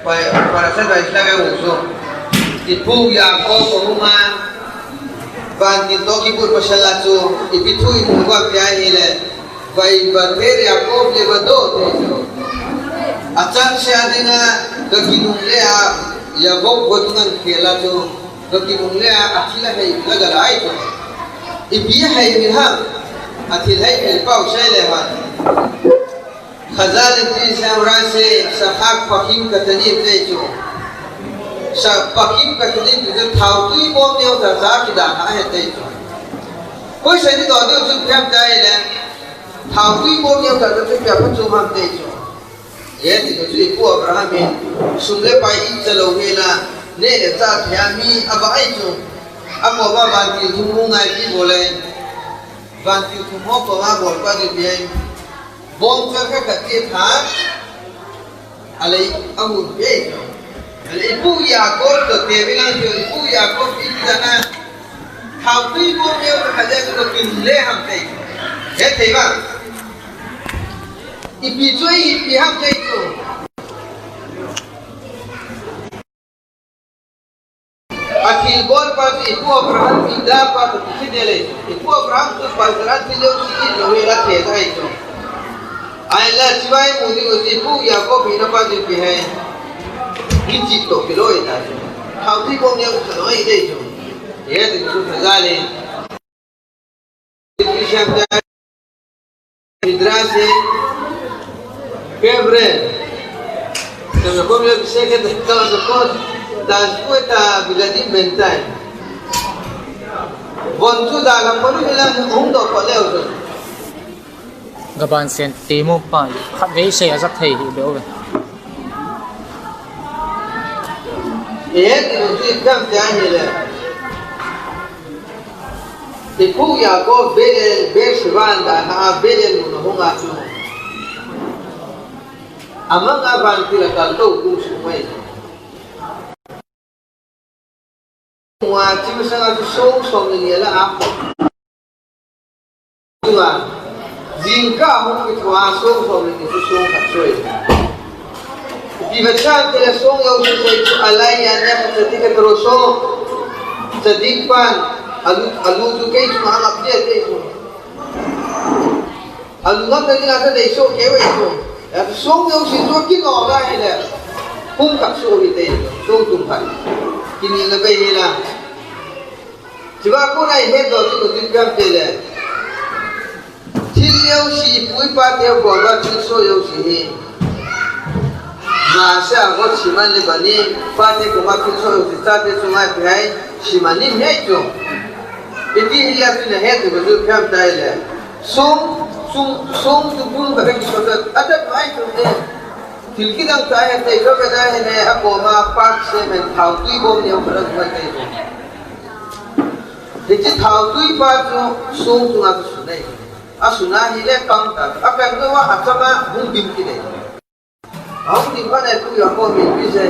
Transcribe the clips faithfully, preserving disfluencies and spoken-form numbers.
Pai, parasha dai sila ka uso. Ipu Yaakov ko huma, vantil toh kibut pasal a chu, ipi thu imu ko pi ahile, ויוותר יעקב לבדו, te chu. Achangseh a dinga, ka kinungle a, Yaakov ko tunga khel a chu, ka kinungle a, athil ahei la galai chu. Ipi ahei mi ham, athil hei mi pau sei le ham. Khazal in ti sem ra se, sa khak pakim katanim te chu. Sa pakim katanim te chu thao tui bom neo ta ta kida ha he te chu. Koi sa ni do de chu piam ta le. Thao tui bom neo ta ta chu piam pa chu ham te chu. Ye ti chu ipu Abraham in sum le pai in cha lo he la. Ne le cha thia mi a ba ai chu. A ko ma vantil thum mu ngai pi bo le. Vantil thum ho ko ma bol pa di pi ai. Bom chang kha khat ti tha. A lei a hun pe. A lei ipu Yaakov to te vi lang to ipu Yaakov pi ti na. Thao tui bom neo ka khat le to kin le ham te. He te ba. Ipi chu ipi ham te chu. Athil bol pa chu ipu Abraham in da pa chu kithi de le. Ipu Abraham chu pa zara thi leo si in lo he la the dai chu. Ai la chibai mu ding u chu ipu Yaakov in pa chu pi hai. Kichi to pi lo i ta chu. Thao tui bom neo chu lo i de chu. Ye de chu ta za le. Midrash e, Kevre, kami kami lagi saya kata kau support dan kuat tak bila di mentai. Bon tu dalam baru bilang hung do ko leo tu. Gaban sen timu pa, khat vei sei a zat thei hi beu ve. Eh, tu tu kam tia ni le. Ipu Yaakov Bethel, Beersheba, da na Bethel mun hung a chu. Amang a vantil a kal to kum sung mai. Wa chim sang a chu song song ni la a. Tua, jingkah hung kithua song song ni chu song khat chu. Ipi vachan te la song jouse chu alai ya ne ka tadi ka tro so. Tadi pan alu alu chu kei chu ma ngap dia te chu. Alu ngap na ni la ta dei so kei wei chu. Ya song jouse chu kino la he le. Hung kap so hi te song tum khat. Kini na bei he la. Chiba ko nai he do chu ko tin kam te le. Thil jouse ipu ipa te bol ba thil so jouse hi. Ma se a got siman le bani, pa te ko ma thil so jouse cha te chu ngai pi hai, siman ni he chu. Iti hi ya chu na he tu ko chu piam tai le. Song, song, song tu pun ka ki so ta, ata mai tu ne. Thil kidang cha he te ko ka da he ne, a ko ma pak se men thao tui bom ne ko la ko te. Hiche thao tui pa chu song chunga chu sun ahi. A sun a hile pang ta. A kan no a chama hung dim kit ahi. A hung dim pa ne pu ya ko mi pi se.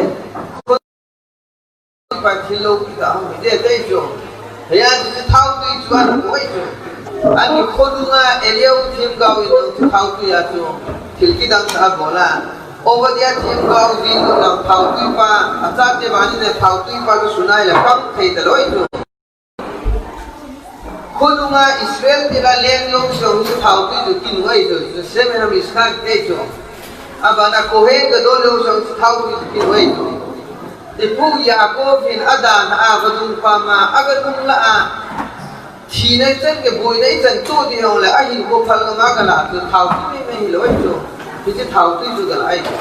Pa thil lo pi ta hung de te chu. Hia chu thao tui chu a ko chu. Ani khonunga Eliu themgao in chu thao tui a chu. Thil kidang cha a bol a. Obadiah themgao din lo thao tui pa. A chate bani ne thao tui pa chu sun a hile pang thei ta loi chu. Khonunga Israel tila leng jouse thao tui chu kinunga ahi chu, Joseph in a Mishkan te chu. Abana Kohen Gadol jouse thao tui chu kinunga ahi chu. Ipu Yaakov in a dan a vadung pama, a gadung la a. Thina ichan kei boina ichan tu di hong le, a hinkho phal ngam a gala chu thao tui mei mei hi loi chu. Hiche thao tui chu gala ahi chu.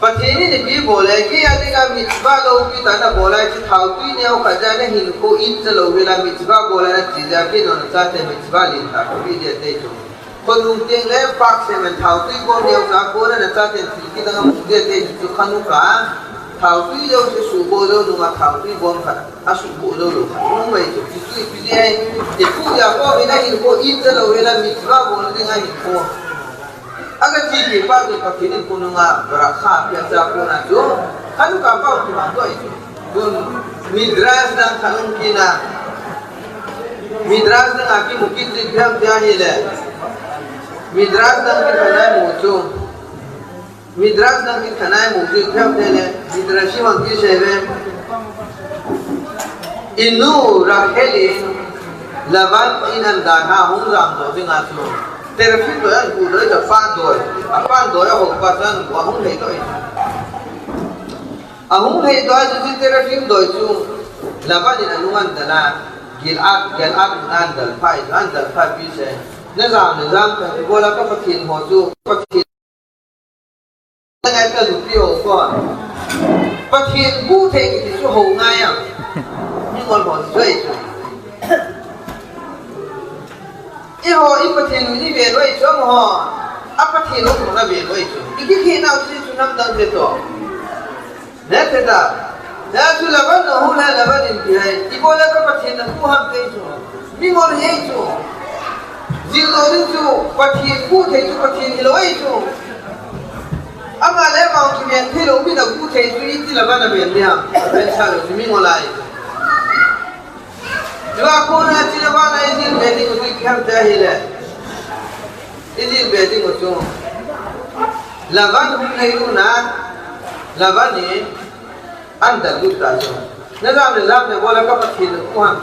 Pathen in ipi bol e, kei a dinga mitzvah loupi tah na bol e, hiche thao tui neo khat jeh a na hinkho it cha lou hel a mitzvah bol a na ti jeh a kei nona chate mitzvah lentah ka pe ding te chu. Khonung teng le pak semen thao tui bom neo cha kona na chate thil kidang a mu ding te chu Chanukah a thao tui jouse suhbol jou nunga thao tui bom khat a suhbol jou lou khat um mai chu. Hichu ipi jeh a, ipu Yaakov in a hinkho it cha lou hel a mitzvah bol dinga hinkho. Aga chi pi pa tu Pathen in khonunga bracha pia cha kona chu. Chanukah pa tu ma tu ai chu. Tun Midrash dang khat um kit na. Midrash dang a kimu kit jing piam tia hile. Midrash dang khat na mu chu. Midrash dang in kanai mu jing phem te le, Midrash hi hon ti sei ve. Inu Rachel in Laban in an dan a hung jam doh ding a chu. Teraphim doi an gu doi ta pa doi. A pa doi a ho pa chan wa hung hei doi. A hung hei doi chu Teraphim doi chu Laban in a lung an dal a. Gilad, Gilad in an dal pha, an dal pha pi sei. Na jam, na jam ka, ibola ka Pathen ho chu, Pathen Ngai ka lupi ho ko. Pathen bu thei kiti chu ho ngai a. Mingol ho chu ei chu. Eiho i Pathen u i ve lou ei chu ho. A Pathen u na ve lou ei chu. I kikhel nau chu chu nam dang te to. Ne te ta. Na chu Laban no hu le Laban in ti hai. Ibola ka Pathen na bu ham te chu. Mingol hi ei chu. Jil doh ding chu Pathen bu thei chu Pathen hilou ei chu. Ama le ama kiven thei lou mi na bu thei chu iti Laban a ven ding ham. Ven sa lou chu mingol a ei chu. Tua kona chu Laban a i jil ve ding u chu ipi ham ti ahile. I jil ve ding u chu. Laban hung lei u na. Laban in An dal lut ta chu. Na jam le jam le bola ka Pathen u ham.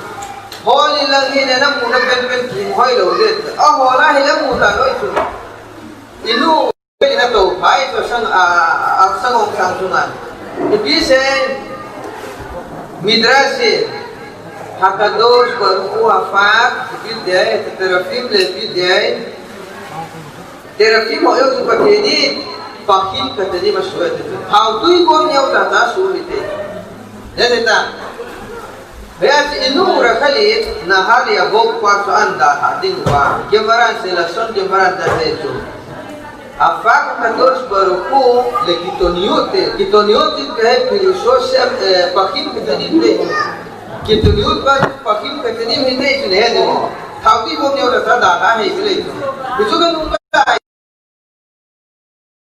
Hol in lang hi ne na mu na pen pen ki hoi lou le. A hol a hi la mu ta loi chu. I nu pe na to phai chu sang a, a sang ong sang chu ngan. Ipi sei Midrash hi. Hakadosh Baruch Hu Hafak, ipi dei, Teraphim le ipi dei. Teraphim ho jong chu Pathen in, Pachim Katanim asuh e ti chu. Thaotui bom neo cha cha asuh e ti. Nete ta. Hia chu inu Rachel in Nahar le Yavok pa chu an dalha ding uva. Gemara in sei, Lashon Gemara in ta sei chu. Hafak Hakadosh Baruch Hu le Kitoniyut te. Kitoniyut ti pe hai pirusho shem, eh, Pachim Katanim te. Kitoniyut pa Pachim Katanim hi te chu le he ding uva. Thaotui bom neo cha cha dalha he ti le chu. Chu ka nung ka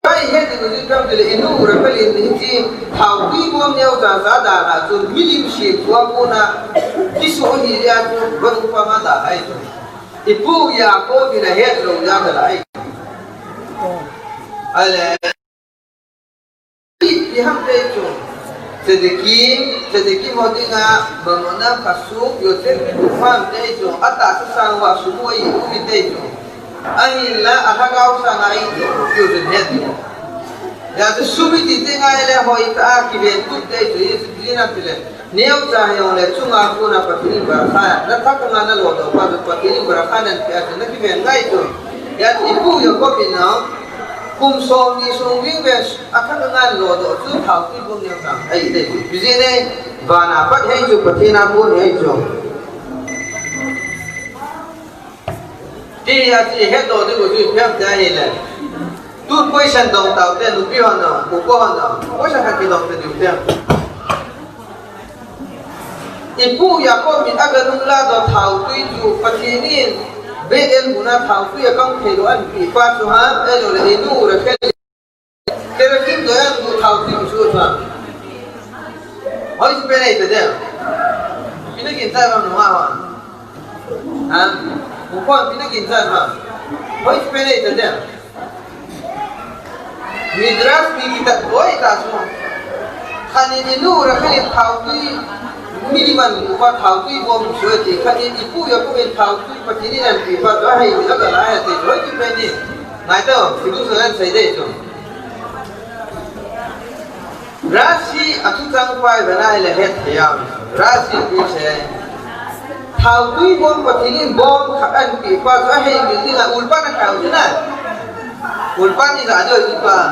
Pai he ti ko ti kam ti le inu Rachel in hiche thaotui bom neo cha cha dalha chu milim sih tua kona kisu hi ya chu vadung pa ma dalha chu. Ipu Yaakov in ahet lou ya dalha. Ale. Ipi ham ti chu. Tzadikim, tzadikim ho dinga, mamona, chashuv, yoter, kufam ti chu. Atahsa sang uva, sumui, uvi ti chu. Ahinla, alhagao sanga i ti, piu jun het ni. Hijeh chun sum i ti teng ahile hoitah a kiven tup te chu, i chu pi na pi le. Neocha hijongle chunga kona Pathen in barakha, na thak nga na lodoh pa chu Pathen in barakha nan pe a chu na kiven ngai chu. Hijeh chun ipu Yaakov in na, kum som ni sung ving ve, athak nga lodoh chu thaotui bom neocha. Ahi te chu. Pi jeh in, vana pat hei chu Pathen a kon hei chu. Ti hia chu hetdoh diu chu ipi ham ti ahile. Tun question dong taute nupi hon jong, upa hon jong. Question khat kidong ta diu te. Ipu Yaakov in aga nung ladoh thaotui chu Pathen in Bethel muna thaotui akang thei lou anpeh pa chu ham, ahilouleh inu Rachel Teraphim doi a gu thaotui chu chu. Hoiche pen ahi ta dem. Pi na ginchat ham nungah hon. Ha? Upa hon pi na ginchat ham. Hoiche pen ahi ta dem. Midrash mi kitat boi ta chu. Khat in inu Rachel in thaotui milim an gu pa thaotui bom chu ati. Khat in ipu Yaakov in thaotui Pathen in anpeh pa chu ahi, agal ahi ati. Hoiche pen ni. Ngai tao, kidu sa nan sei dei chu. Rashi a thuchang pa i vet na ahile het thei ahi. Rashi pi sei. Thaotui bom Pathen in bom khat anpeh pa chu aheimil dinga ulpan akai u chu na. Ulpan ijat diu ulpan.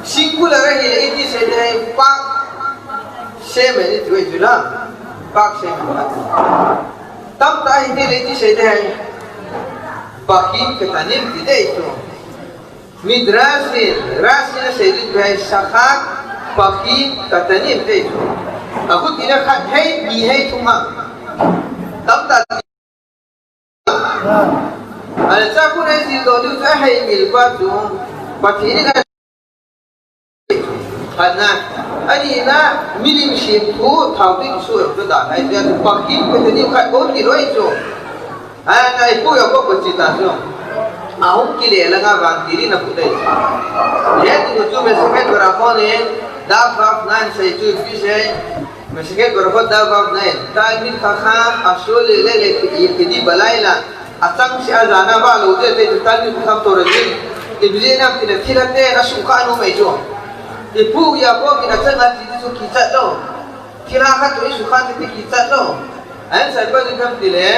Singular ahile iti sei ding ham, pak shemen iti u chu na. Pak shemen. Tamtah ahile iti sei ding ham. Pachim Katanim ti dei chu. Midrash in, Rashi in asei ding pen Shachat Pachim Katanim ti chu. Akhut in khat hei, ni hei, thum ham. Tamtah. Ahile chakun eijil doh diu chu aheimil pa chu Pathen in a, khatna. Anina, milim semthu, thaotui kisu chu dalha ahi, Pachim Katanim khat bou ti lou ahi chu. Ana ipu Yaakov koi chi ta chu. Ahung kile langa vantil in apu tai. Hiti chu Masekhet Berachot in, daf vav nine sei chu ipi sei. Masekhet Berachot daf vav nine. Talmid Chacham, asol le le le ki, ki di balai la. Achang se ajana va lou te te Talmid Chacham Torah in. Ipi jeh ham itile thilha te na sukha nom e chu. Ipu Yaakov in achanga che chu kichat lou. Thilha khat toh isukha te te kichat lou. Ahin sei pa chu ipi ham itile.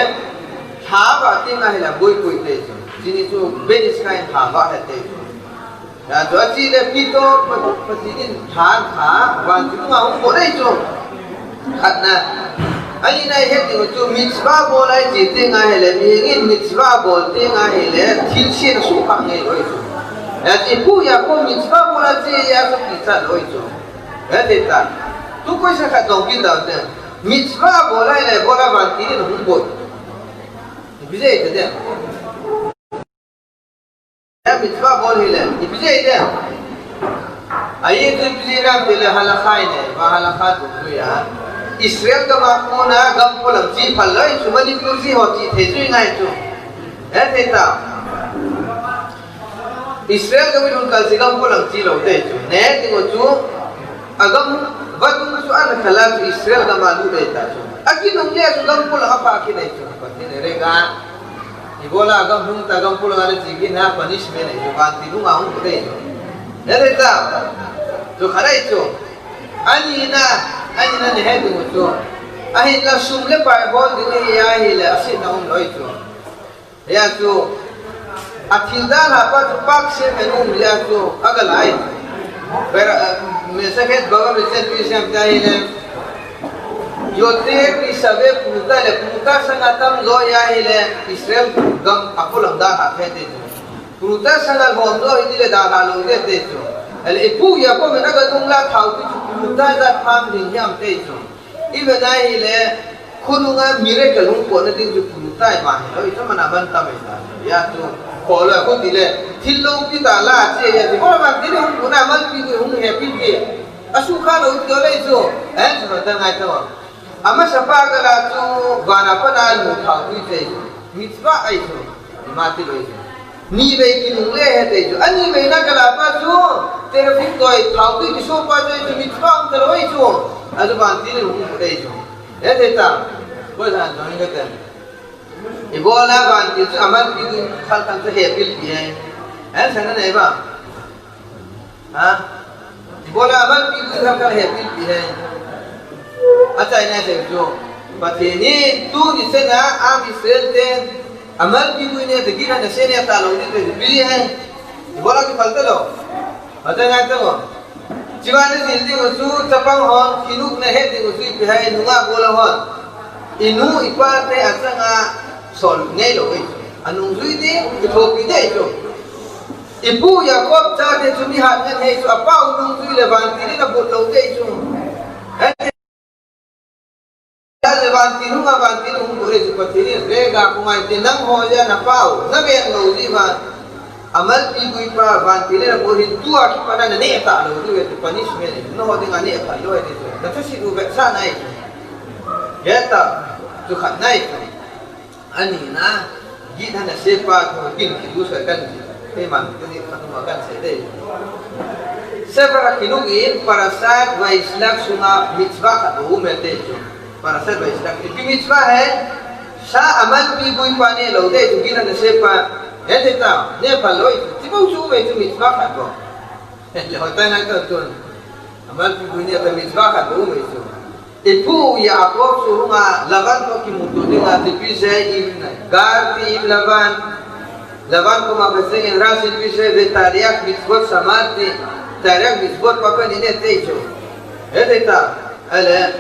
Lha va teng ahile boipoi te chu. Chuni chu Ben Ish Chai in lha va ahi te chu. Achu ache le Pathen, Pathen in lha, lha, vantil a hung bol ahi chu. Khatna. Anina ihet ding chu mitzvah bol ahi che teng ahile, mihing in mitzvah bol teng ahile, thilse asuhkhah ngai lou ahi chu. Achu ipu Yaakov mitzvah bol ahi che ahi chu kichat lou ahi chu. Ahi ta. Tu question khat dong kit taute. Mitzvah bol ahile, bol a vantil in hung bol. Ipi jeh ham itile. Mitzvah bol hile, ipi jeh ham itile. Ahi chu ipi jeh ham itile halakha ahi ne, va halakha tu tu ya. Israel gam a kona gam polang che phal lou ahi chu Manipur che ho che thei chu ngai chu. Ahi ta. Israel gam in hung kal che gam polang che lou te chu. Neh ding chu agam vadung chu ana kal a chu Israel gam a lut ahi ta chu. Akinung le chu gam polang apha kit ahi chu. Pathen in rega. Ibola gam hung ta gam polang a le che kit na punishment ahi chu, vantil a hung kit ahi chu. Neh ding ta. Chu khat ahi chu. Anina, anina neh ding chu. Ahinla sum le pai bol ding ahi ahile, asetna um lou ahi chu. Hia chu, athil dalha pa chu pakse men um jeh a chu, aga lai. Ber, eh, Masekhet Bava Metzia pi sem ta ahile. Yoter misave pruta le pruta sanga tamjo ahi ahile Israel gam apolang dalha thei te chu. Pruta sanga lhomjo ahi tile dalha lou te te chu. Ahile ipu Yaakov in aga dung la thao ti chu pruta jat pham ding hiam te chu. Ivet a ahile, khonung a miracle hung potna ding chu pruta ima hilou, itam ana man tam ahi ta. Hia chu, kholou a khu tile, thil lou pi ta la che hia chu, kholou a vantil hung potna, amalpi gui hung hepil pi. Asukha lou ti lou le chu, eh, chu ta ngai ta. Amasa pa kala chu, vana pat a mu thao tui che, mitzvah ahi chu. Ima ti lou chu. Nivei kinungle ahi te chu. Anivei na kala pa chu. Terafim toi thao tui kiso pa chu, chu mitzvah um ta lou ahi chu. Achu vantil hung pot ahi chu. Ahi ta. Koi san jong inga ten. Ibola vantil chu amalpi gui khat khat chu hepil pi ahi. Ahi sana nei ba. Ha? Ibola amalpi gui khat khat hepil pi ahi. Achaina sei chu. Pathen in tuni chan a Am Israel te amalpi gui neh te gin hana se neh talou ding te pi ahi. Ibola kiphal talou. Achaina talou. Chuban a jil ding chu chapang hon, khinuk na het ding chu ipi ham, nungah bol a hon. Inu ipa te achanga sol ngai lou ahi. Anungjui ding, kithopi ding ahi chu. Ipu Yaakov chate chu mihat ngen ahi chu, apau nungjui le vantil in abol lou ding ahi chu. Chate vantil hung a vantil hung bol ahi chu Pathen in, rega kungai te nangho jeh a napau, naven lou jeh uva. Amalpi gui pa vantil in abol hin tua kipat a naneh talou diu ahi chu punishment ahi. Nangho dinga neh phal lou ahi chu. Nathusit u vetsahna ahi chu. Hia ta, chu khatna ahi chu. Anina, git hana se pa thu kin kidu sa kan, te man, te ni khat ma kan se de. Sefer Chinuch in Parashat Vaishlach sunga mitzvah khat um e te chu. Parashat Vaishlach. Ipi mitzvah ham, sa amalpi gui pa neh lou te chu git hana se pa. He te ta, neh phal lou, ti bou chu um e chu mitzvah khat bou. Le hotai ngai ta chu. Amalpi gui neh ta mitzvah khat bou um e chu. Ipu Yaakov chu hunga Lavan toh kimuto dinga tipi sei in, gar ti in Lavan, Lavan koma kasei in Rashi in ipi sei, Vetarich mitzvot she'amarti, Tarich mitzvot pa kaneh te chu. He te ta, ale,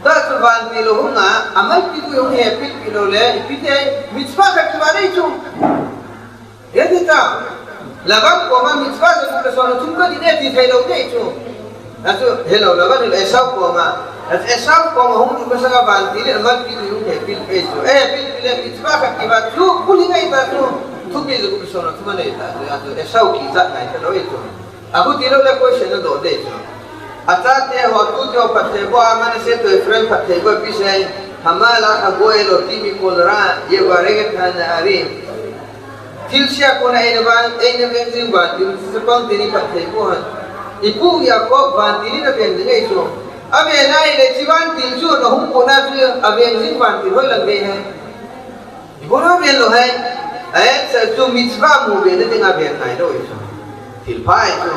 ta chu vantil hung a, amalpi gui hung hepil pi lou le, ipi te, mitzvah khat kiva dei chu. He te ta, Lavan koma mitzvah jagup le som le thum kaneh ti thei lou dei chu. Achu, helou Lavan le Esau koma. Achu Esau koma hung lut masang a vantil in amalpi gui hung hepil pi chu. Hepil pi le mitzvah khat kiva chu, buli ngai ta chu. Thupi jagup le som le thum anei ta chu. Achu Esau kichat ngai talou ahi chu. Abu ti lou le koi se na do dei chu. Achate ho, tute ho phatthei boh a, Manasseh toh Ephraim phatthei boh a ipi sei, Hamalek hagoel oti mikol ha'ara, yevarech et ha'arim. Thilse a kona eina vang, eina veng jing uva, thil chapang teni phatthei boh a. Ipu Jacob vantil in aven ding ahi chu. Aven ahile hiche vantil chu nahung pona chu aven jing vantil hoilang ve ham? Ibola ven lou ham? Ahin sa chu mitzvah mu ve na dinga ven ngai lou ahi chu. Thilpha ahi chu.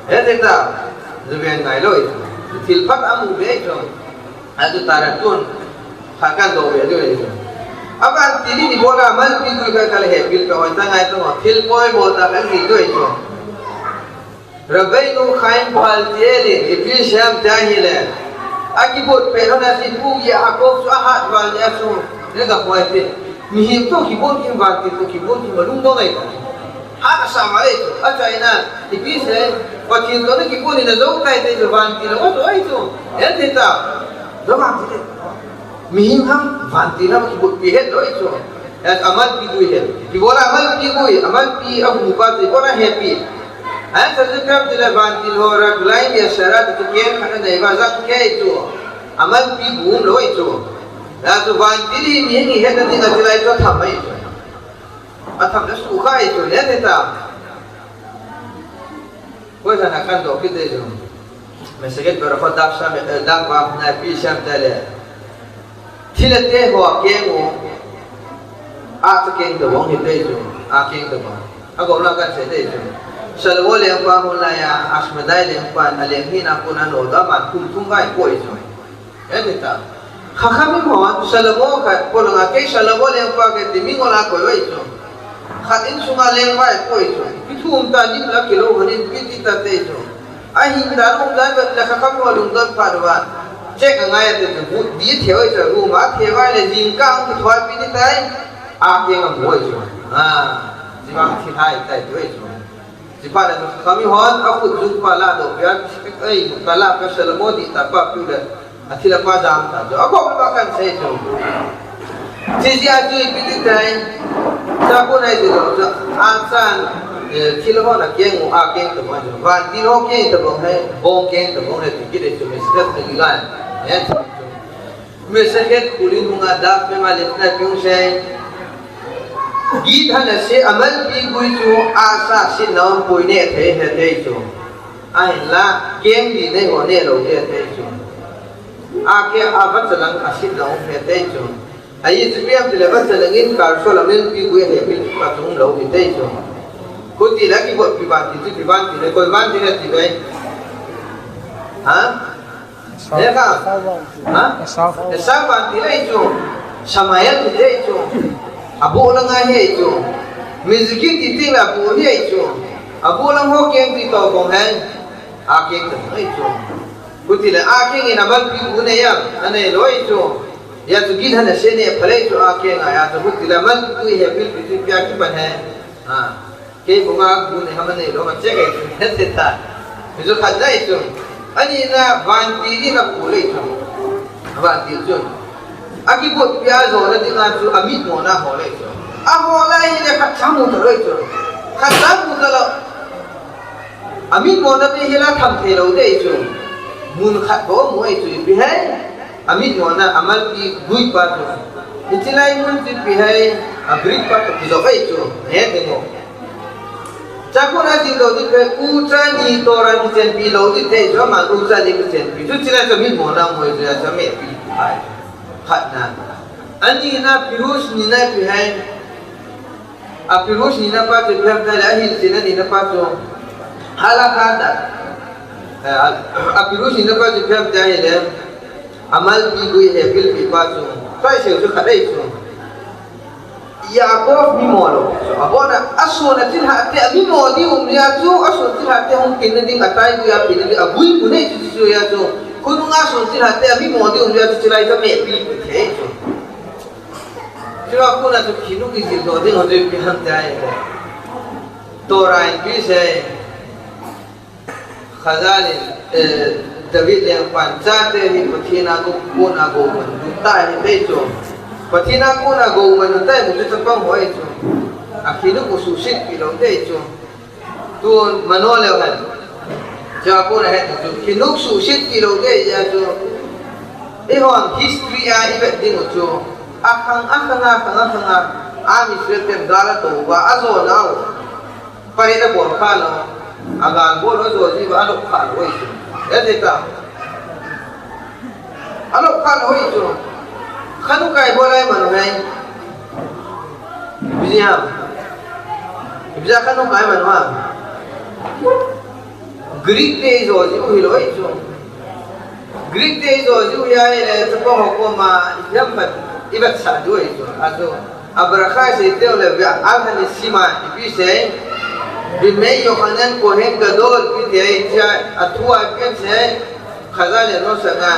Hete ta, ven ngai lou ahi chu. Thilpha amu ve ahi chu. Achu tara tun, kha kan do ve diu ahi chu. Avantil in ibola amalpi gui kha kha le hepil pe hoi ta ngai tu, thil poi bol ta kan hi diu ahi chu. Rabbeinu Chaim Paltiel in ipi asei em tia ahile, akibot pet hon a chu ipu Yaakov chu ahat val nia chu, nega hoi te. Mihem toh kibot kin vantil toh kibot kin malung dong ahi ta. Hat asa val ahi chu, achaina, ipi asei, Pathen toh nakibot in najou tai te chu vantil lou ahi chu. Hete ta, jou vantil. Mihem ham, vantil ham kibotpi het lou ahi chu. Amalpi gui het. Ibola amalpi gui, amalpi agu pa chu ibola hepi. Ahin sa chu ipi ham tile vantil ho Raglaim Yesharat ti keng khat anei uva jang kei chu. Amalpi gu umlou ahi chu. Hijeh chun vantil hi mihem in ihet na dinga chulai chu atham ahi chu. Atham le sukha ahi chu, hete ta. Koi lhana kan doh kit ding chu. Masaget Berachot dap sam, eh, dap va na ipi asei em tile. Thilha te ho akeng u. Akeng tabang hite chu. Akeng tabang. Agou la kan sei te chu. Salomo lengpa hung lai a, Ashmedai lengpa, aleng hina kon a nol da man kum thum ngai koi chu. Hete ta. Chachamim hon, Salomo khat, polanga kei Salomo lengpa kei ti mingol a koi uva ahi chu. Khat insunga lengpa ahi koi chu. Ipi thu um ta nim la kilou hon in ipi ti ta te chu. Ahin dan um dan vet le Chachamim ho lungdon phat uva. Check angai a te chu, bu di thei uva ahi chu, room a thei uva le jingkah kithopi ti tai. Akeng amu uva ahi chu. Ah, jibang thilhai tai tu ahi chu. Chuphat le Chachamim hon, akhut jung pa ladoh pia, ei, ka la ka Salomo dihtah pa piu le, athilha pa jam ta chu. Agou pa kan sei chu. Chijeh a chu ipi ti tai, chapon a itilou chu, achan, eh, thilha hon akeng u, akeng tabang chu. Vantil ho keng tabang hai, bong keng tabang hai, ti kit ding chu, Masaget Megillah. Eh, chu. Masaget Chulin hung a dap pe ma le na piung sei. Git Hanasheh amalpi gui chu asa sin na um poi ne thei he thei chu. Ahinla, keng di nei ho ne lou he thei chu. Akeng a vachalang asin na um he thei chu. Ahi chu ipi ham tile vachalang in kal so lam in pi gui he pil pa chung lou he thei chu. Khuti la kibotpi vantil chu ipi vantil le koi vantil le ti ve. Ha? Esau. Esau vantil. Ha? Esau. Esau vantil ahi chu. Ishmael ti ahi chu. Aboh lang ahi chu. Mizgin ti teng le aboh ahi chu. Aboh lang ho keng ti toh bong hai. Akeng tabang ahi chu. Khuti le akeng in amalpi gu nei am, anei lou ahi chu. Hijeh chun Git Hanasheh ne phalei chu akeng a, hijeh chun khuti le amalpi gu he pil pi chu ipi a kipan hai. Ha. Kei banga gu nei ham anei lou, ma che kei chu, hete ta. Hichu khat ahi chu. Anina vantil in apu lei chu. Vantil chu. Akibotpi a jona dinga chu, amitmona ho lei chu. Aho lai hile khat cha mu ta lei chu. Khat cha mu ta lou. Amitmona te hila tham thei lou ding ahi chu. Mun khat bou mu ahi chu, ipi hai. Amitmona, amalpi gui pa chu. Hiche lai mun chu ipi hai, a brick pa toh kijop ahi chu. He ding o. Chapon a ding lou ding pe, ucha ni Torah kichenpi lou ding te chu, ama ucha ni kichenpi. Chu hiche lai chu amitmona mu ahi chu, ya chu ametpi hai. Khatna. Anina, pirush nina ipi hai. A pirush nina pa chu ipi ham tile, ahilchetna nina pa chu. Halakha da. Eh, a, a pirush nina pa chu ipi ham tile. Amalpi gui he pilpi pa chu. Pai se chu khat ahi chu. Yaakov mimo lou. Chu abona, ason a thilha te, amimo ding um jeh a chu, ason thilha te hung kin na ding, atai gui a pi na ding, agui mu nei chu chu jeh a chu. Khonung a ason thilha te, amimo ding um jeh a chu, chulai chu ametpi thei chu. Chua kona chu khinuk ijil doh ding ho chu ipi ham tia ahile. Torah in ipi asei. Chazal in, eh, David lengpan chate hi Pathen a kona gou man u tai hi tei chu. Pathen a kona gou man u tai mu chu chapang ho ahi chu. Akhinuk u suhset pi lou tei chu. Tun mano leu hen. Chapon a het chu. Khinuk suhset pi lou tei jeh a chu. Eihon history a ivet ding u chu. Akhang, akhang, akhang, akhang a. Am Israel ten gal atou uva, ajo nau. Pari na bol kha lou. Agal bol ho jo jiu va alop kha lou ahi chu. Eti ta. Alop kha lou ahi chu. Khanuka ibol a iman u ham? Ipi jeh ham? Ipi jeh a khanuka iman u ham? Greek te ijo jiu hilou ahi chu. Greek te ijo jiu ahile, chapang ho koma, ipi ham khat, ivetsah diu ahi chu. Achu, abraham seiteu le, ve, alhanisima, ipi sei, bimei Yohanan Kohen Gadol, ipi ti ahi, tia, athu a ipi sei, Chazal a nosa na.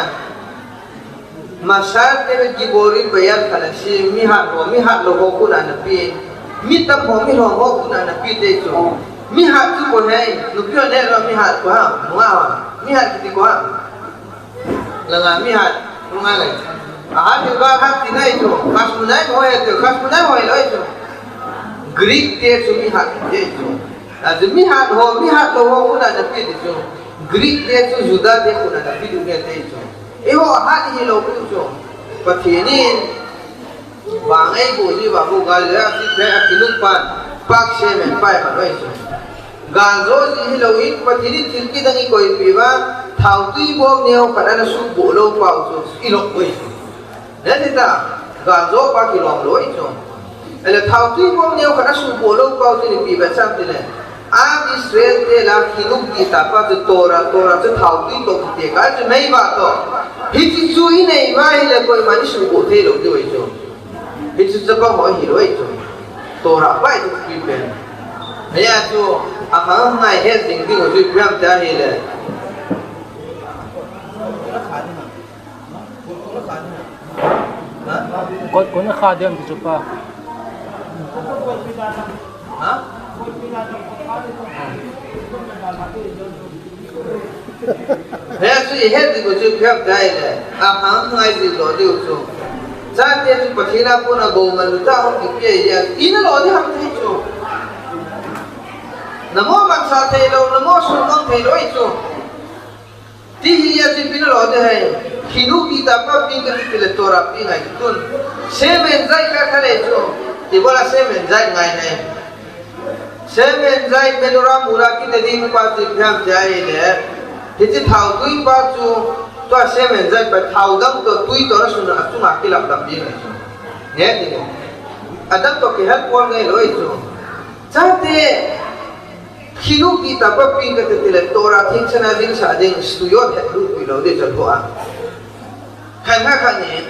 Masar te ve Gibori Bayal Khalasi, mihat ho, mihat lou ho kona napeh. Mi tam ho, mi lhom ho kona napeh te chu. Mihat chu koi ham, nupi ho neh lou mihat koi ham, nunga ho. Mihat kiti koi ham. Langa mihat, nunga ngai. Ahat diu ga hat ti nai chu, Khashmonaim ho ahi chu, Khashmonaim ho ahilou ahi chu. Greek te chu mihat ti ahi chu. Achu mihat ho, mihat lou ho kona napeh ti chu. Greek te chu Juda te kona napeh diu nge ti ahi chu. Eiho ahat hilou pi chu. Pathen in, vang eiboh ji uva bou gal le, ati phe a khinung pan, pak semen pai khat ahi chu. Gal jo ji hilou in, Pathen in thil kidang eikoipeh uva, thaotui bom neo khat ana suhboh lou pau chu, ilom u ahi chu. Neti ta, gal jo pa kilom lou ahi chu. Ahile thaotui bom neo khat asuhboh lou pau chu ipi vetsah ham tile. Am Israel te lah a khinung dihtah pa chu Torah, Torah chu thaotui toh kiti kah chu mei vah toh. Hiche chu inei uva ahile koiman isuhboh thei lou diu ahi chu. Hichu chapang ho hilou ahi chu. Torah pa hi chu pi pen. Hia chu, akhang ngai het ding ding u chu ipi ham tia ahile. Kon, kon kha diam ti chu pa. Ha? Hia chu ihet ding u chu ipi ham tia ahile. Akhang ngai ding lou diu chu. Chate chu Pathen a kona gou man lu ta hung kipe ahi a. Ina lou ding ham ti chu. Namo mansah thei lou, namo sumang thei lou ahi chu. Ti hi a chu ipi nalou ding ham. Khinung dihtah pa peng kati tile Torah peng ngai tun. Shemen zait ka kha le chu. Ibola shemen zait ngai nai. Shemen zait menorah mula kiti ding pa chu ipi ham tia ahile. Hiche thaotui pa chu. Tua shemen zait pa thao dang toh tui toh nasun a chunga kilap lap ding ahi chu. Nge ti mo. Adang toh kihel pon ngai lou ahi chu. Chate. Khinung dihtah pa peng kati tile Torah thengse na jilsah ding sutiyot het lut pi lou ding chu lou a. Khat khat khat ni,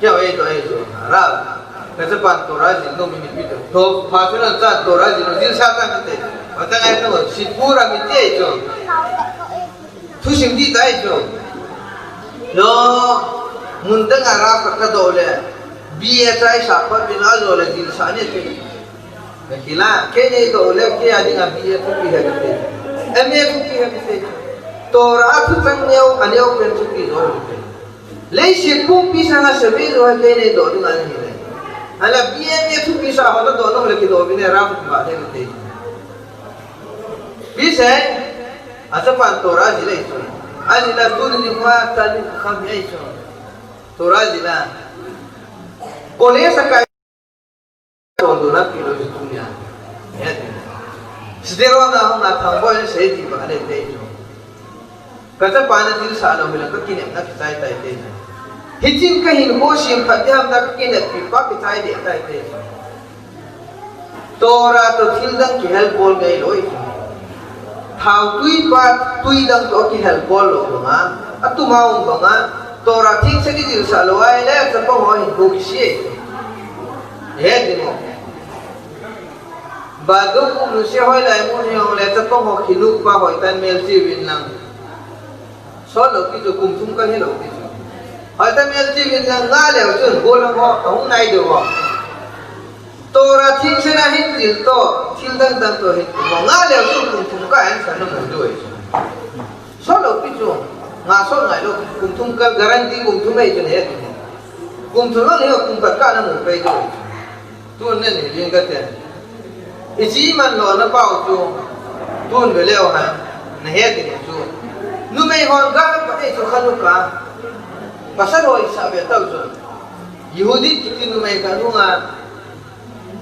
keu ei to ei to, ra. Ka chapa Torah jil nom in ipi to. To, pha chu na cha Torah jil nom, jilsah ta kati. Wa ta ngai to, sipura mi te to. Thusim dihtah ahi chu. Lo, mun dang a ra ka ka do le. B A chai sa pa mi na jo le jilsah ni te. Ka kila, kei nei doh le, kei a dinga B A thupi ahi kati. M A thupi ahi kati. Torah thuchang neo, aneo pen thupi jo ahi kati. Leiset pumpi sanga sebe jo ahi kei nei doh dinga ahi le. Ahinla B A, M A thupi sa ho nadoh nom le kidoh uvin e ram ba ahi kati. Ipi sei, achapan Torah jil ahi chu. Ajil a tuni nikho a talmid chacham ahi chu. Torah jil a. College a kai Tondona pi lou chu tunia. Sderot a hung a Thangboi in sei ti bang a le te chu. Ka chapa na jilsah lou hi la ka kinepna kichai tai te. Hichun ka hinkho semphat ding ham tia ka kineppi pa kichai deh tai te. Torah toh thil dang kihel bol ngai lou ahi. Thaotui pa tui dang toh kihel bol lou banga, atuma um banga, Torah thengse kijilsah lou ahile, chapang ho hinkho kise. He ding mo. Badung um lou se hoilai mun hijongle, chapang ho khinung pa hoitah in melchih uvin lang. Sot lou kit chu kum thum kal hilou kit chu. Hoitah in melchih uvin lang, ngah leu chun, gollhang ho, ahung nai diu ho. Torah thengse na hin jil toh, thil dang dang toh hin, ngah leu chun kum thum kah in sa namu diu ahi chu. Sot lou kit chu, ngah sot ngai lou, kum thum kal guarantee kum thum ahi chu ne. Kum thum lou le kum khat kah namu pai diu ahi chu. Tun nen hi ding kate. Ichi man lou na pau chu, tun ve leu hen, na het ding chu. Numei hon ga pat ei chu Chanukah. Pasal ho isah ve tau chu. Yehudit kiti numei khat nunga.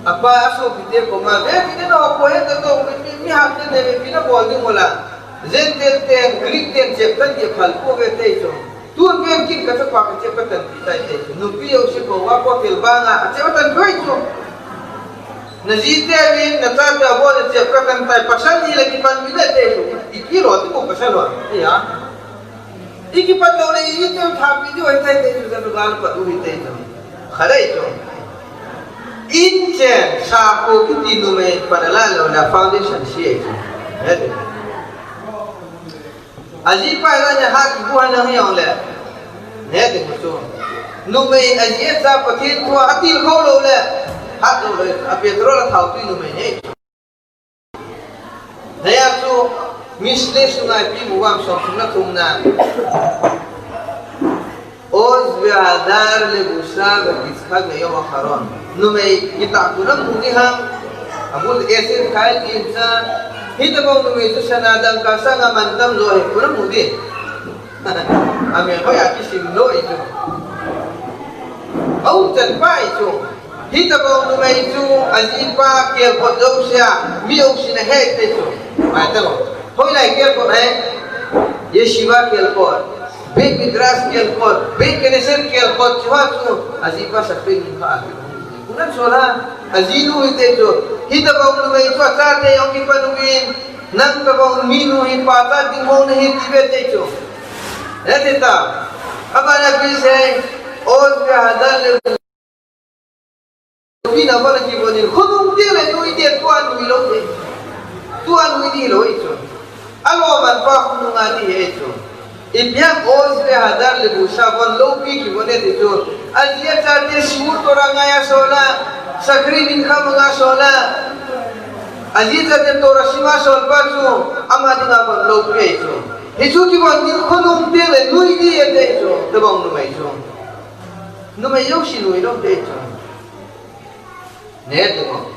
Apa asopite koma, ve kite na ho po he ta to, mi, mi, mi hap te ne, mi na bol ding mola. Zen ten ten, Greek ten, chep tan ke phal po ve te chu. Tun ven kin ka chapa ka chep ka tan pi tai te chu. Nupi jouse ko va ko tel banga, a chep ka tan pi chu. Na ji te vin, na cha te vo na chep ka tan tai, pasal ni la kipan mi le te chu. Ipi lo ti ko pasal lo. Ya. Ikipat lou le, i te thapi diu ahitai te chu, ka gal pat u hite chu. Khalei chu. Inchen, sapu kiti numei, panala lou le, foundation si ahi chu. Hete. Ajipa la ne hat bu hana hi jong le. Hete chu. Numei aji acha Pathen thu a atil khou lou le. Hat lou le, a petrol a thao tui numei ne. Hijeh a chu Mishle sunga ipi mu vem, som thum le thum na. Oz vehadar lebusa ve'atchak leyom acharon. Numei kitah kona mu ding ham. Abul esir khai ding cha. Hitobang numei chu sana dangka sanga mantam jo hi kona mu ding. Amen. Hoi a kisim lou ahi chu. Aumchan pa ahi chu. Hitobang numei chu ajipa kelkot jousea mi jousen ahe te chu. Mai ta lou. Hoilai kelkot ahi. Yeshiva kelkot. Beit Midrash kelkot. Beit Knesset kelkot chu ha chu. Ajipa sakpe ni pa. Kunan sola. Ajinu hite chu. Hitobang numei chu achate jong kipan uvin. Nang tobang minu hi pa ta ding mong nahi ti ve te chu. Hete ta. Abana pi sei, oz vehadar le pi na bana ki bonin. Khonung te le nui te tua nui lou te. Tua nui di lou i chu. Alo man pa khonung a di he chu. Ipi ham oz vehadar lebusa von loupi kibon e ti chu. Aji acha te shiur Torah ngai a sol a. Shakri mincha mang a sol a. Aji acha te Torah sim a sol pa chu. Ama dinga von loupi ahi chu. Hichu kibon ding khonung te le nui di e ti chu. Tobang numei chu. Numei jouse nui lou te chu. Ne tu mo.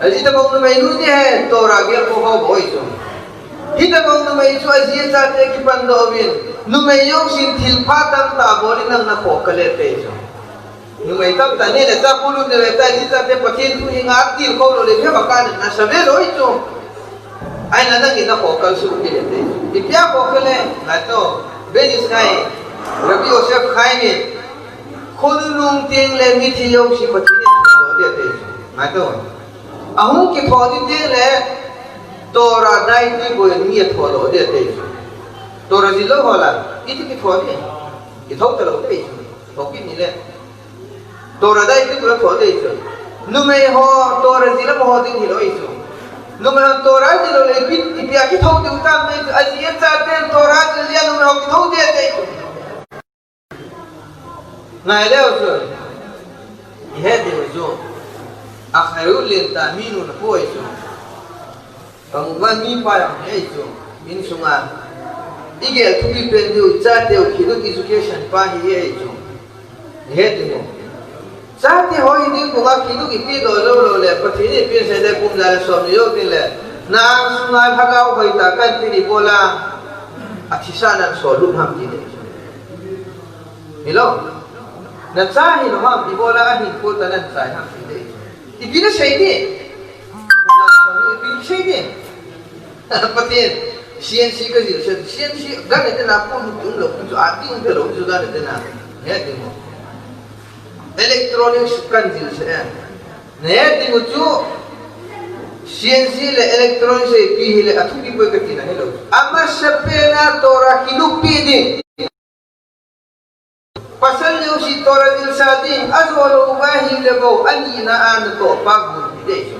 Aji tobang numei nui di he, Torah gel ko ho boi chu. Hitobang numei chu aji acha te kipan doh uvin. Numei jousen thil pha tamtah bol in nang na kho kha le te chu. Numei tamtah ni le cha pulu ne le ta ji cha te Pathen thu hi nga til khou lou le phe ba ka na sa ve lou chu. Ahin la nang in na kho kha su ki le te. Ipi a kho kha le, ngai to. Beit Israel, Rabbi Yosef Chaim in. Khonung teng le mithi jouse Pathen in thotho ding ati. Ngai to. Ahung kithot ding teng le Torah dai ti boi mi a thotho ding ati. Torah jil lou ho la, iti kithot ding. Kithot ta lou ding. Thot kit ni le. Torah dai ti boi thot ding. Numei ho Torah jil lou ho ding hilou i chu. Numei ho Torah jil lou le ipi, ipi a kithot ding tam ding. Aji acha ten Torah jil le numei ho kithot ding ati. Ngai leu chun, i het diu chu, a khairul len ta mi nu na poi chu. Ka mu van mi pa jong hi chu, min sunga. I gel thupi pen diu, cha teu kiduk education pa hi hi chu. I het diu. Cha te hoi ding ko nga kiduk i pi do lo lo le, Pathen in pi se le kum ja le som ni yo tin le. Na ang sunga lhagao hoi ta kan ti ni bola. A thisa nan so lu ham ti le. Hilou. Na cha hilou ham, ibola ahin ko ta nan cha ham ti dei. Ipi na sei ding. Ipi na sei ding. Pathen, C N C ka jil se, C N C gan ne te na ko lu tum lo, chu a ding te lo, chu gan ne te na. Ne ding mo. Electronics kan jil se. Ne ding mo chu C N C le electronics ipi hile athupi poi ka ti na hilou. Amasapen a Torah kinupi ding. Pasal jouse Torah jil sa ding, ajo lou uva hile bou, ani na a natoh pa gun hi dei chu.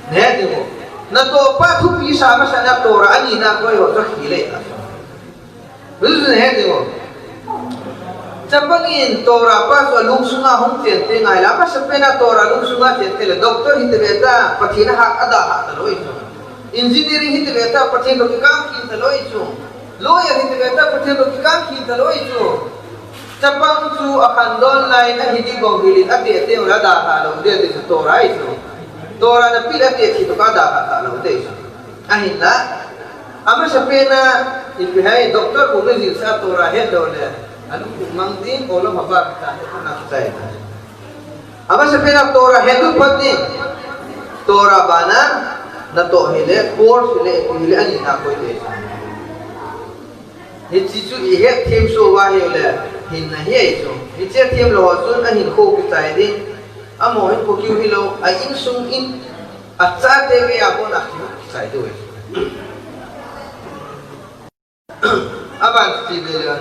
Ne ding mo. Natoh pa thupi sa masa na Torah ani na koi ho chu hi le a. Buzu ne ding mo. Chapang in Torah pa chu alung sunga hung chen te ngai la, amasapen a Torah lung sunga chen te le, doctor hi te ve ta, Pathen a ha, ada ha ta loi chu. Engineering hi te ve ta, Pathen to ki kam ki ta loi chu. Lawyer hi te ve ta, Pathen to kikang khin ta loi chu. Chapang chu a khandon lai na hi di bong hi lin a te te la da ha lo de te chu Torah ahi chu. Torah na pi la te thi to ka da ha ta lo de chu. Ahin la. Amasapen a ipi hai doctor ko me jil sa Torah het lo le. Anu ku mang ding o lo ha ba ta na chai ta. Amasapen a Torah het lut phat ding. Torah bana natoh hile, course hile, hile ani na koi te. Hiche chu ihet them soh uva ahile, hinna hi ahi chu. Hiche them lou ho chun ahinkho kichai ding. Amaho hinkho kiu hilou, a insung in, achate geiya bon a kichai diu ahi. Aban chu ti ve le.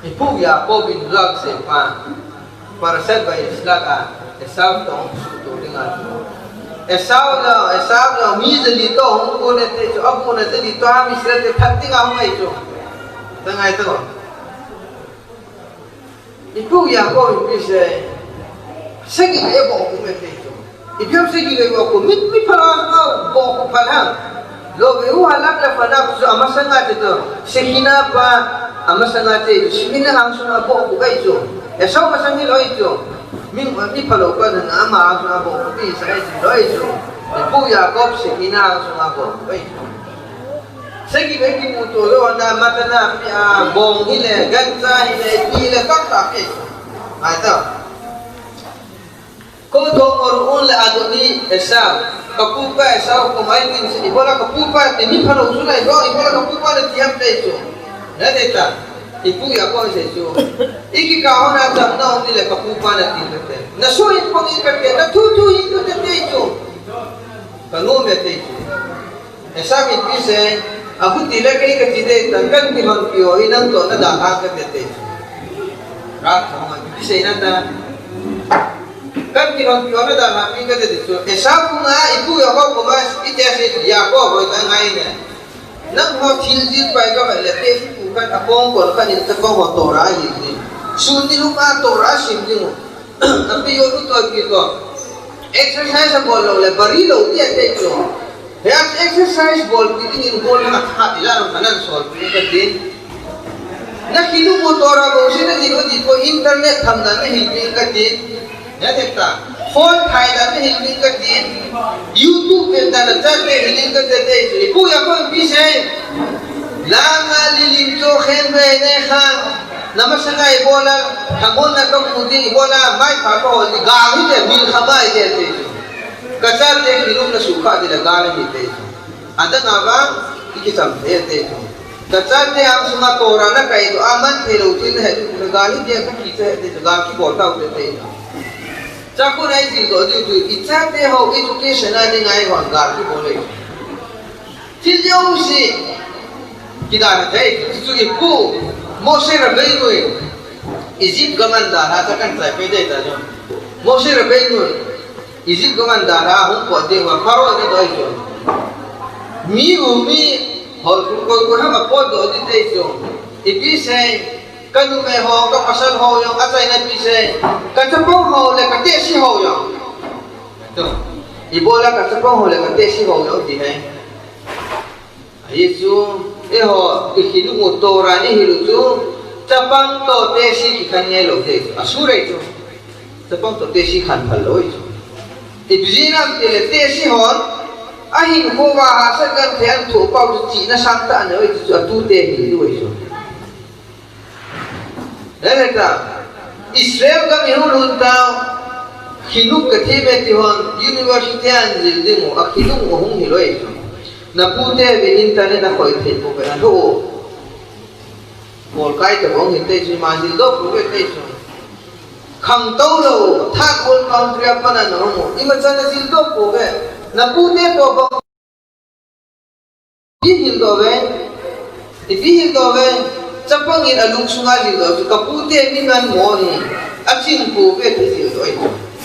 Ipu Yaakov in lal sepa, Parashat Vayishlach a, Esau toh hung suhto dinga chu. Esau le, Esau le, mi jali toh hung kon e ti chu, abu na jali toh, a mi Israel te that dinga hung ahi chu. Ta ngai ta ko. Ipu Yaakov in ipi sei, sagi le bohkhup e ti chu. Ipi ham sagi le bohkhup, mi, mi phalou a bohkhup phat ham. Lo ve u halak le phalou chu amasanga te to. Shekhinah pa amasanga te, Shekhinah hang sunga bohkhup ahi chu. Esau masang hilou ahi chu. Mi, mi phalou pa na ama hang sunga bohkhup ahi sa ahi chu, lo ahi chu. Ipu Yaakov Shekhinah hang sunga bohkhup ahi chu. Sagi ve kimuto lou na matana pe a, bong hile, gancha hile, ipi hile, tamtah pe. Ahi ta. Ko thong or un le adoni Esau. Kapupa Esau ko mai tin se, ibola kapupa te mi phalou sunai bo, ibola kapupa le ti ham te chu. Na de ta. Ipu Yaakov sei chu. Ikikah hon a chamna um ni le kapupa na tin kate. Na so in pang in kate, na thu thu in kate te chu. Ka nom e te chu. Esau in ipi sei, abu ti le kei kati dei tan, kan kilhonpi ho hi nang toh na dalha kate te chu. Ra thang ma ipi sei na ta. Kan kilhonpi ho na dalha pi kate te chu. Esau kunga ipu Yaakov koma iti asei chu, Yaakov hoi ta ngai ne. Nangho thil jil pai kavet le, tepu khat a kong kon khat in chapang ho Torah ahil ding. Sun ni lhum a Torah asim ding u. Api yo lu toh pi ko. Exercise abol lou le, bari lou ti ati ko. Hia exercise bolpi dingin bol na tha ila ram kanan solpi kati. Na kinu mo Torah bou se na jil u ti ko, internet tham na na hil pi kati. Ya te ta. Phone thai dan na hil ding kati. YouTube pen dan na chat te hil ding kati te. Ipu Yaakov in ipi sei. Langa lilim cho khen ve ne kha. Na masanga ibola. Thamon na kamu ding ibola. Mai pha ko hol ding. Ga hi te milkhama hi te te. Ka chat te kilum na sukha ding la ga na hi te. Adang a vang, ikicham thei ate. Kachate ang sunga Torah na kaidoh a man thei lou thil nahet u le gal hi dia kakicha hete chu gal kibol tau te te. Chakhu nai jil doh diu chu, ichate ho education a dinga eihon gal kibol e. Thil jouse kidalha thei, chu ipu Moshe Rabbeinu in Egypt gam a dalha chu kan chai pai dei ta chu. Moshe Rabbeinu Egypt gam a dalha hung pot ding uva Pharaoh in adoh ahi chu. Mi u mi hol koi koi ham apotdoh ding ti chu. Ipi sei, ka numei ho, ka pasal ho jong achaina ipi sei, ka chapang ho le ka tehse ho jong. Ibola ka chapang ho le ka tehse ho jong ti hai. Ahi chu, eiho, ikhinung u Torah ihil u chu, chapang toh tehse kikhen ngei lou thei chu. Asur ahi chu. Chapang toh tehse khen phal lou ahi chu. Ipi jeh ham itile tehse hon, ahinkho uva hahsat genthei ahin thoh pau chu chihna sangtah anei u ahi chu, atute hil diu ahi chu. Leleta, Israel gam ihung lhun tau, khinung kathem e ti hon, university a jil ding u, akhinung u hung hilou ahi chu. Napute ve internet a khoi thei pouve, nalhou u. Bol kai tabang hite chu, ima jil doh pouve te chu. Khangtou lou, third world country a pat a nahung u. Imacha najil doh pouve, napute toh bang. Ipi hildoh uve, ipi hildoh uve, chapang in alungsunga jildoh chu, kapute mi ngan mo hi, aching pouve ti jildoh ahi.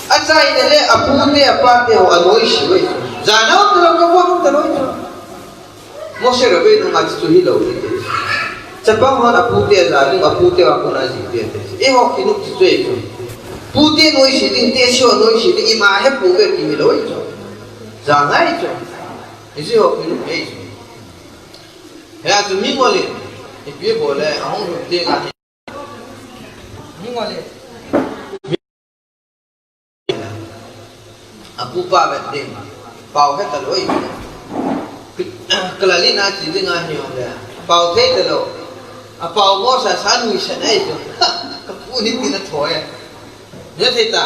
Achaina le apute apate ho anoise uve. Jana um talou, kavon um talou chu. Moshe Rabbeinu nga chu hilou ti. Chapang hon apute aja ding, apute a kona jil ding ti. Eiho khinung chu ahi chu. Pute noise ding, tehse ho noise ding, ima he pouve ti hilou ahi chu. Ja ngai chu. Hiche ho khinung ahi chu. Hia chu mingol in ipi bol le ahung lhun ding ahi. Mingol in. Apupa vet ding. Pao he talou ahi. Kalalin a ti ding ahi jong le. Pao thei talou. Apao mo sasa nuisat ahi chu. Kapu ni tin atho e. Nathei ta.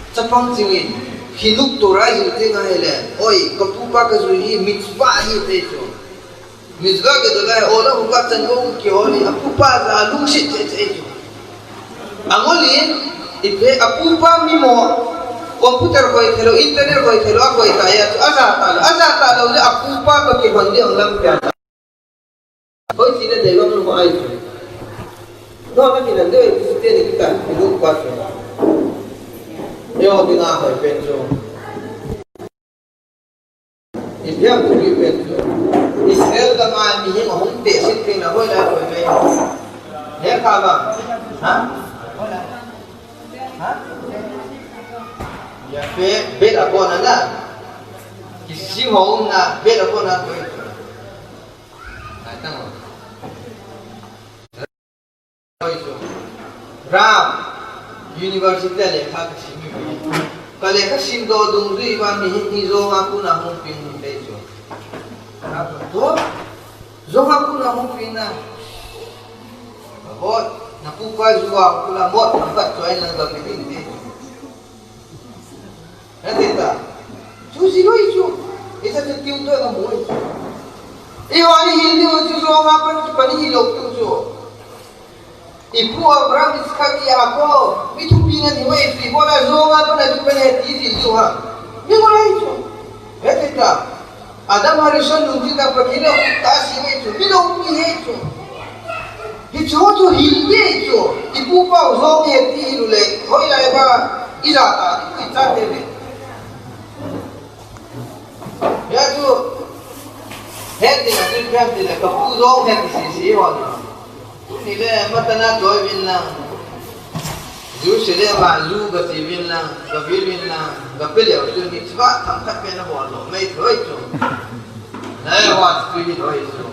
Chapang chingin, hinuk Torah hi teng ahile, oi, kapupa kajui hi mitzvah ahi ti chu. Mitzvah kedolah, ola huga chan go kihol in, apupa ja lungset cheh cheh chu. Angolin, ipi, apupa mimo, computer hoi thei lou, internet hoi thei lou, ahoi ta ya chu, aja talou, aja talou le apupa toh kihon ding lampi a. Hoiche le deilam lou ahi chu. No, nakinah dei, Christian kita, ilu pa chu. Eiho dinga hoi pen chu. Ipi ham thupi pen chu. Israel gam a mihem ahung tehse teng le hoilai hoi mai. Lekha bang. Ha? Ha? Ya, pe, bet a kona na. Kisim ho umna, bet a kona koi. Ai, tang o. Koi chu. Ram, university a lekha kasim mi. Ka lekha simdoh dungjui uva mihem hi jonga kona hung peng in ti chu. Ram, to? Jonga kona hung peng na. Abot, napupa jonga kona mot, napat choi na ga peng in ti. Nathei ta. Chu ji lou chu. Hiche chu tutor namu chu. Eiho hi Hindu chu jonga pat chu pani hilou tu chu. Ipu Abraham, Isaac, Jacob, mi thupi ngen hi mai, ipi bola jonga pat na chu pani ti ji lou ha. Mi mo lai chu. Nathei ta. Adam Harishon nungjui a Pathen in akhut a asem e chu, mi loupi ahi chu. Hiche ho chu hil ding ahi chu, ipu ipa u jong ahi ti hilou le, hoilai a ija ta ding, pu icha te le. Hia chu, het ding a chu, het ding le, kapu jong het ding sese ho ni. Tuni le, matana choi uvin lang. Jerusalem a ju kache uvin lang, kavil uvin lang, kape leu chun mitzvah themkhat pen abol lou mai thei chu. Nai, hua chu hi loi chu.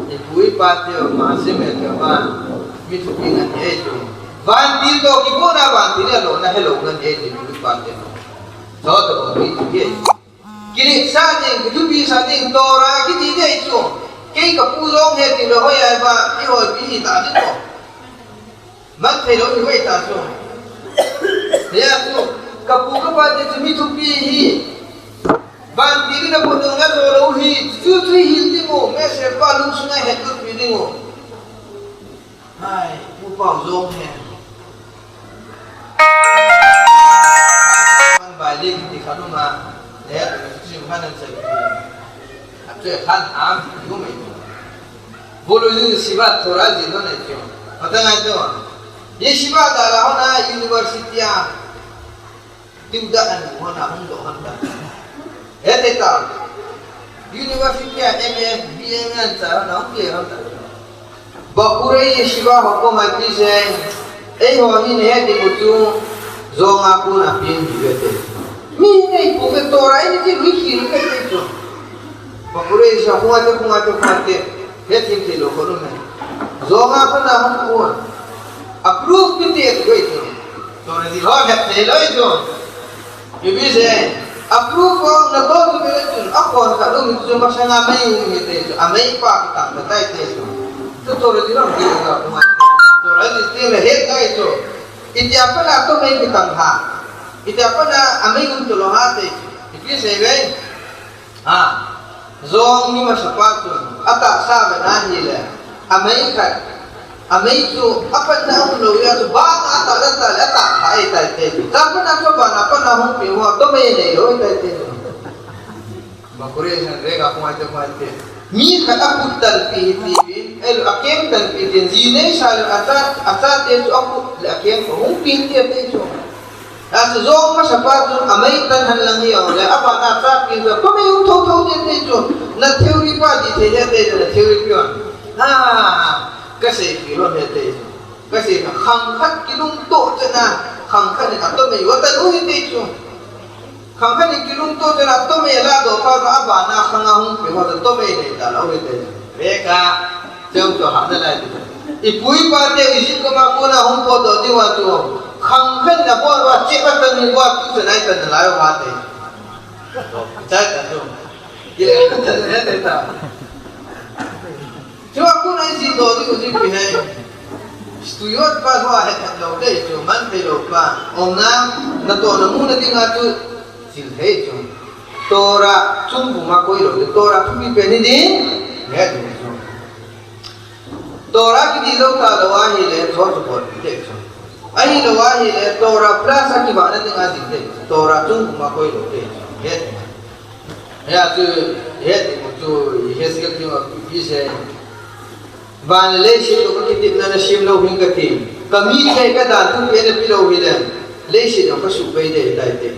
Ipu ipa teu, maseh me teu ma, mi thupi ngen ahi chu. Vantil toh kibol a vantil a lona helou ngen ahi chu, ipu ipa teu. Toh toh mi thupi ahi. Kiletsah ding, kithupisah ding, Torah kiti ding ahi chu. Kei kapu jong het ding le hoi a ba, eiho ipi hita ding mo. Man thei lou ni mai ta chu. Hia chu, kapu kapa te chu mi thupi ahi. Vantil in abol ding a jo lou ahi, chu chu hil ding mo, mese pa lungsunga hetlut pi ding mo. Hai, pu pau jong he. Kan bai ding ti khat um a, le, chu khan an sai. Atu khan am, yu mai. Bolu yeshiva Torah ji no ne chu. Patang ai to. Yeshiva dalha ho na university a. Tiu da an ho na hung doh hon ta. Hete ta. University a M A, B A an cha ho na hung kile hon ta. Bahurei yeshiva ho koma ti se. Eiho hin hete mu chu. Jonga kona peng ji ve te. Mi nei pu ve Torah in ti lui khi lui ve te chu. Bahurei yeshiva khunga te, khunga te, khunga te. He thim thei lou kho lou me. Jonga kona hung kona. Approve pi ti et koi tu. Torah ji ho het thei lou tu. Ipi se. Approve ho na to tu pi tu. Akhon khat lou mi tu masanga mei u mi te tu. Amei pa ki tam ta tai te tu. Tu Torah ji ho ki ta kuma. Torah ji ti le het kai tu. Itia pa na to mei ki tam ha. Itia pa na amei um tu lou ha te. Ipi se ve. Ha, jong ni masapa chun, atahsa ve na hile, amei khat, amei chu, apanna um lou a chu, bang atah dan ta le, atah kha ahi tai te. Chapang a chu, bang apanna hung pi mo, to mei nei lou ahi tai te. Bakure san re ga khumai te, khumai te. Mi khat akhut talpi hi ti pi, el akem talpi ti, ji nei sa le, acha, acha te chu akhut le akem ko hung pi ti te chu. Achu jong masapa chun amei tan hen lang hi o le, abana chapi chu, pa mei um tho tho te te chu, na theory pa ti thei le te, na theory pi on. Ha, ka sei pi lou he te chu. Ka sei na khang khat kilungto chana, khang khat ni ato mei wa ta lu hi te chu. Khang khat ni kilungto chana, to mei la do pa ka abana khang a hung pi wa ta to mei nei ta lou hi te chu. Ve ka, Chang chu ha na lai ti. Ipu ipa te Egypt gam a kona hung potdoh diu a chu. Khang khat na bol uva, cheh khat ni uva, tu sa nai ta na lai uva te. Chai ta chu. Kile ta na te ta. Chu a kona Egypt doh diu Egypt pi hai. Student pa ho a het het lou dei chu, man thei lou pa. Omna, natohna muna dinga chu, chil thei chu. Torah chung puma koi lou dei, Torah thupi pen hi ding, het ding chu. Torah kiti lou ta lou ahile, thor chu bol ding dei chu. Ahilou ahile, Torah plus a kibahna dinga ding dei chu. Torah chung puma koi lou dei chu. Het ding. Hia chu, het ding chu, Ezekiel chu, ipi sei. Van le leiset toh ka kitepna nasem lou hing kati. Ka mite ka dan thupi napeh lou hile. Leiset jong ka suhbei ding ahitai ti.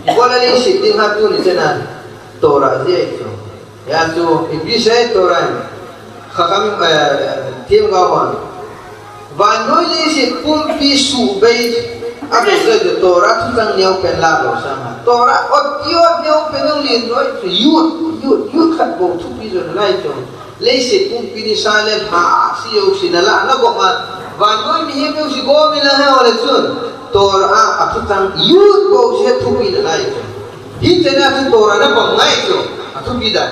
Ibola leiset ding ham tuni chana. Torah jeh ahi chu. Hia chu, ipi sei Torah. Chachamim, eh, themgao hon. Vannoi leiset pumpi suhbei. Abei jeh chu Torah thuchang neo pen la lou sang a. Torah ot ti ot neo pen jong len loi chu. Yud, yud, yud khat bou thupi jong nalai chu. Leiset pumpi nisa le lha, si jouse nala, nagop a, vannoi mihem jouse gom in lang hile chun, Torah a, athuchang yud bou se thupi nalai chu. Hichana chu Torah napang ngai chu, athupi dan.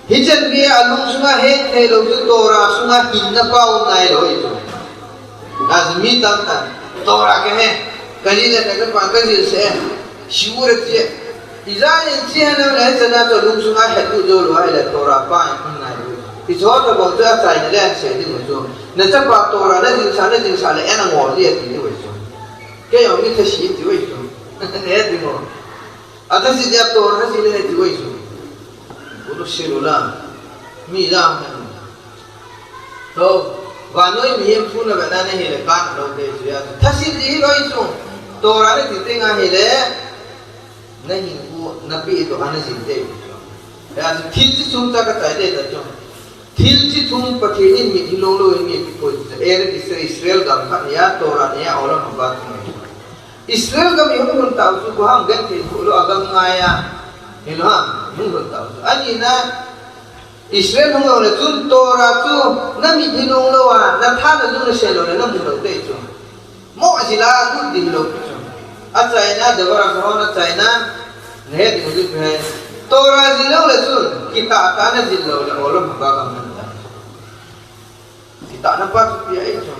Hichan geiya alung sunga hethei lou chu Torah sunga hinna pau ngai lou chu. Aji mi tamtah, Torah kahe, kajil le kachapa, kajil seh, shiur a che. Ijat in che henlang le, hichana chu lung sunga het u jou lou ahile Torah pau ngai lou. Hiche ho tobang chu achaina le asei ding u chu. Nachapa Torah najilsa, najilsa le, eina ngol ding ati diu ahi chu. Kei jong mi thase ti u ahi chu. Nati mo. Athase dia Torah thase le ti u ahi chu. Ulu silu la. Mi la. To, vannoi mihem thu navetna nahile kana lou dei chu ahi. Thase ding hilou chu. Torah nati teng ahile, nahinkho, napeh toh, ana jil ding chu. Hia chu thil chi thum chu kachai ding ta chu. Thil chi thum Pathen in mitlhi long lou in mi apeh poi chu. Eretz Israel, Israel gam khat nia, Torah nia, Olam Haba nia. Israel gam ihung lhun tau chu, koi ham genthei lou, agam ngai a. Hilou ham, ihung lhun tau chu. Anina, Israel hung lou le chun Torah chu namitlhi long lou a, natha najung nasen lou le namu lou ding chu. Mo ajila lut ding lou chu. Achaina, Deborah ho achaina, nahet ding u chu ipi ham. Torah jil lou le chun, kitah tah najil lou le, Olam Haba gam namu lou. Kitahna pa chu ipi ahi chu.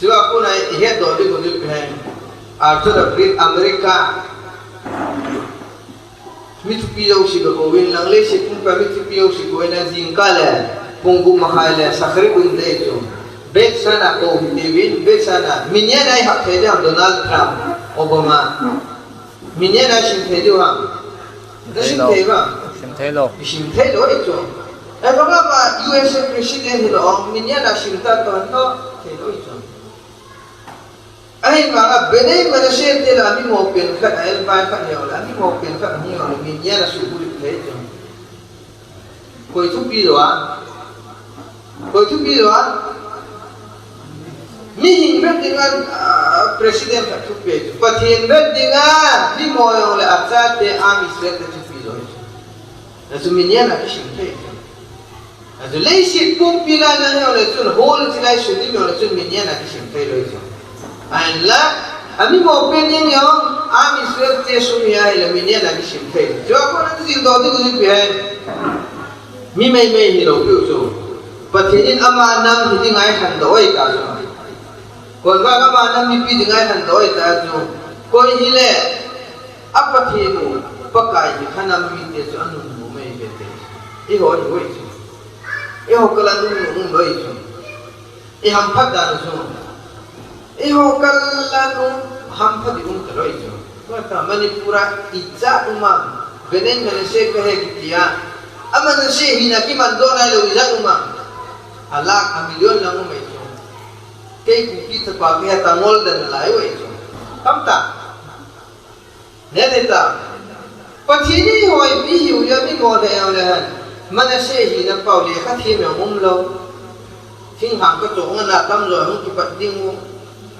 Chua kona ihet doh ding u chu ipi ham. Arthur the Great, America. Mi thupi jouse gakou vin lang, leiset pumpi a mi thupi jouse kou in lang, jingkah le pung gup makhai le, Sacramento dei chu. Beit She'an a kou hite uvin, Beit She'an a. Minyan a ihap thei ding ham, Donald Trump, Obama. Minyan a sim thei diu ham. Nasim thei uvam? Sim thei lou. Isim thei lou ahi chu. Ahi vang ama U S A President hilou, Minyan a sim ta toh, thei lou ahi chu. Ahivanga Bnei Menashe te la, amimo pen khat, a elbai khat hijongle, amimo pen khat hung jongle, Minyan a suhbulhit thei chu. Koi thupi lou a? Koi thupi lou a? Mihem vet dinga, ah, President khat thupi chu. Pathen vet dinga, mimo jongle achate, Am Israel te thupi lou chu. Achu Minyan a kisim thei chu. Achu leiset pumpi la nahi jongle chun, whole chilai sum ding jongle chun Minyan a kisim thei lou chu. Ahinla, amimo pen jeng jong, Am Israel te sum hi ahile Minyan a kisim thei. Chua kona jil doh ding u chu ipi ham. Mi meimei hilou piu chu. Pathen in ama nam hi dinga eihan doh ahi ta chu. Koi vang ama nam mipi dinga eihan doh ahi ta chu. Koi hile, a Pathen u, Pakai hi khanam mite chu anungnom ahi ve te. Eiho hi uve chu. Eiho kal a nungnom um lou ahi chu. Ihamphat dan u chu. Eiho kal a nung hamphat i um talou ahi chu. Tua ta Manipur a ijat um am. Bnei Menashe kahi kiti a. A Menashe hina kimandoh nailou ijat um am. A lakh, a million lang um ahi chu. Kei Kuki chapa kahi a tangol dan nalai u ahi chu. Tamtah. Neti ta. Pathen in eiho ipi hiu jeh a mimo le jong le hen. Manasseh hina pau lekha them jong umlou. Thinglhang kachon a tamjo hung kipat ding u.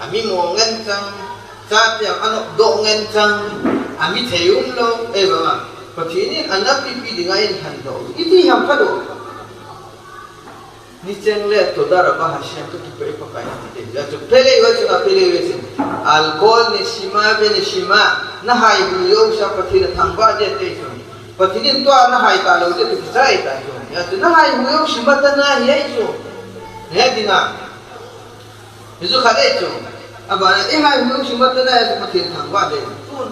Amimo ngen chang. Chate jong anopdoh ngen chang. Amithei umlou. Ei banga. Pathen in anam pipi dinga eilhandoh. Iti ham khat u. Nicheng le תודה רבה השם, kakipah e Pakai, ati te. Hijeh chun phelei uva chun a phelei uve chun. על כל נשימה ונשימה. Nahaihu jousea Pathen in athangvah ding ati chun. Pathen in tua nahai talou ding ati chai ta chun. Hijeh chun nahaihu jouse matana hi ahi chun. Neh dinga. Hichu khat e chu. Abana, eh, hai, hung sima tana, eh, Pathen thangvah le. Tun.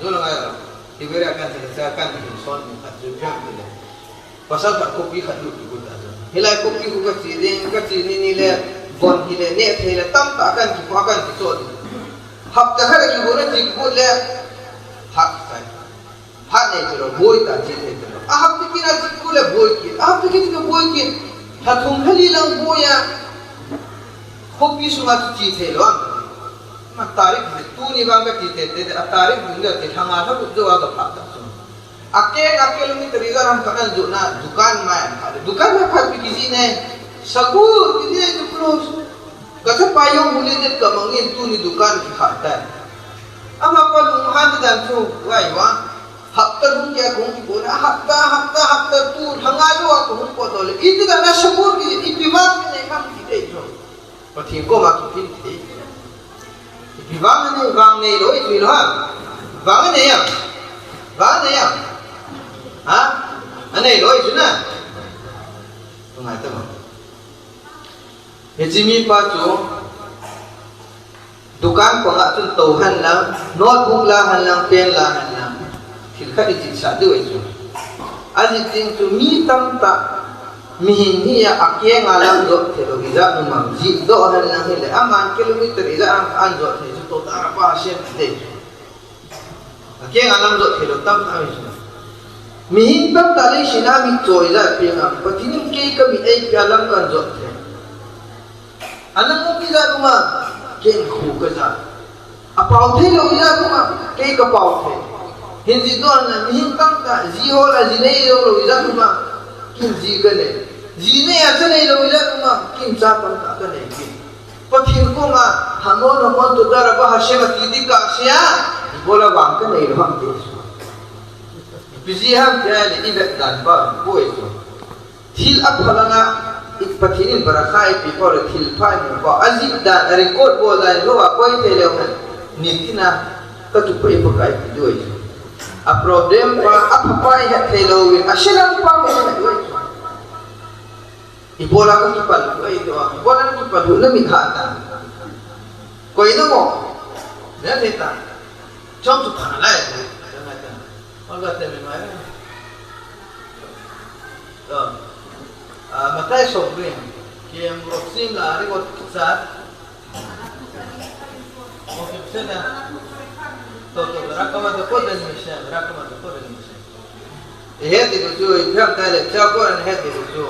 Jong la ngai lo. Ti vera kan sa, sa kan hin son, khat chu jam ti le. Pasal khat khopi khat lut kigot ta chu. Hilai khopi khu kache ding, kache ni ni le, von hi le, neh thei le, tamtah kan kipo, kan kicho ding. Hapta khat kigot le, kigot le. Hap sai. Phat nei tilo, boi ta, che thei tilo. Ahap ti kit a che kit le boi kit. Ahap ti kit le boi kit. Lha thum lha li lang boi a. Khopi sunga chu che thei lou. Ma tarik hi tuni vang kache thei te, a tarik ding le te lha nga lha gup jou a kaphat ta chu. Akeng a kilometer ijat ham khat nan jot na dukan mai phat. Dukan mai phat pi kijih ne. Sagur kijih ne chu close. Kachapa jong hule det kamangin tuni dukan kikhat tai. Amapa lunghan dan chu, vai va. Hapta lhung kei a kahung kipo le, hapta, hapta, hapta tu, lha nga jou a kahung po to le. Iti dan a sabur kiti, ipi vang kanei ham ti dei chu. Pathen koma kiphin thei. Ipi vang anei, vang nei lou, ipi lou ha. Vang anei am. Vang anei am. Ha? Anei lou, ipi na. Tungai ta ma. Hiche mipa chu dukan panga chun tou hen lang, notebook la hen lang, pen la hen lang, thil khat ijih sah diu ahi chu. Ajih ding chu mi tamtah, mihem hi a, akeng a lam jot thei lou ijat um am, jih doh hen lang hile, aman kilometer ijat ham khat an jot thei chu, Toda Rabbi Hashem ti dei. Akeng a lam jot thei lou tamtah ahi chu. Mihem tamtah leiset a mitcho ijat pi nga, Pathen in kei kamit eipeh a lam kahin jot thei. Ana um ijat um a, ken khu kaja. Apao thei lou ijat um a, kei kapao thei. Hin jih doh na, mihem tamtah, ji hol a ji nei lou lou ijat um a, ken ji kanei. Ji nei a cha nei lou ijat um a, ken cha tamtah kanei. Pathen koma, Hamon, Hamon, Toda Rabbi Hashem ati ding kasei a, ibola vang kanei lou ham ti. Ipi jeh ham ti ahile, ivet dan pa, boi chu. Thil apha langa, i Pathen in barakha eipeh pau le thil pha eimu pau. Ajih dan, a record bol dan, lou a koi thei leu hen. Nitin a, katupa i Pakai ti diu ahi. A problem pa, apha pa ihet thei louvin, a selam pa ihet diu ahi. Ibola kakipah lhu ahi tua, ibola kakipah lhu na mit ha ta. Koi na mo? Na thei ta. Chom chu pha lai. Olga te me mai. To. Ah, Matai som ring. Kiem roksim la ri got sa. Okay, בסדר. טוב, טוב, רק כמה דקות ונמשם, רק כמה דקות ונמשם. Ihet diu chu, ipi ham tile, cha ko an het diu chu.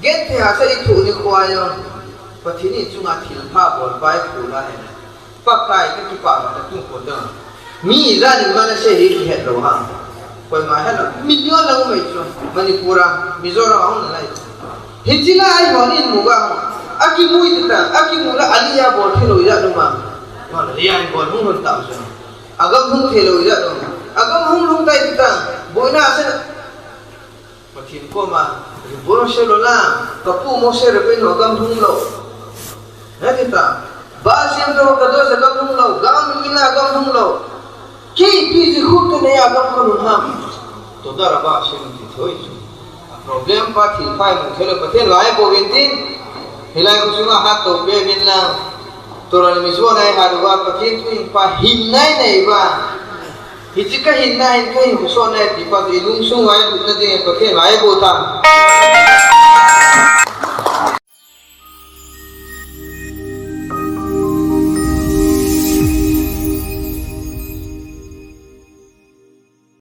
Genthei hahsa ithoh nikho a jong, Pathen in chunga thilpha bolpa ikhoh lai hen. Pakai kakipah uva katung kho ding. Mi ijat in Manasseh hi kihet lou ham. Koima het lou. Million lang um ahi chu. Manipur a, Mizoram a um nalai. Hiche lai hon in mu ga. Akimu iti ta, akimu la Aliyah bol thei lou ijat um am. Hon Aliyah bol hung hon ta chu. Agam hung thei lou ijat um am. Agam hung lhung tai iti ta. Boina ase. Pathen koma, Ribbono Shel Olam, kapu Moshe Rabbeinu agam lhung lou. Nati ta, Baal Shem Tov HaKadosh agam lhung lou, Gaon Miluim agam lhung lou. Kei ipi jikhut kanei a agam kalhung ham. Toda Rabbi Hashem ti thoi chu. A problem pa thilpha imu thei lou Pathen vaipo uvin tin. Hilai mun chunga hat to pe min lang. Torah le mitzvot neihat uva, Pathen thu in pa hin neinei uva. Hiche kahinna hin kahin khosot nai ti pa chu ilungsung uva ilutna ding Pathen vaipo tan.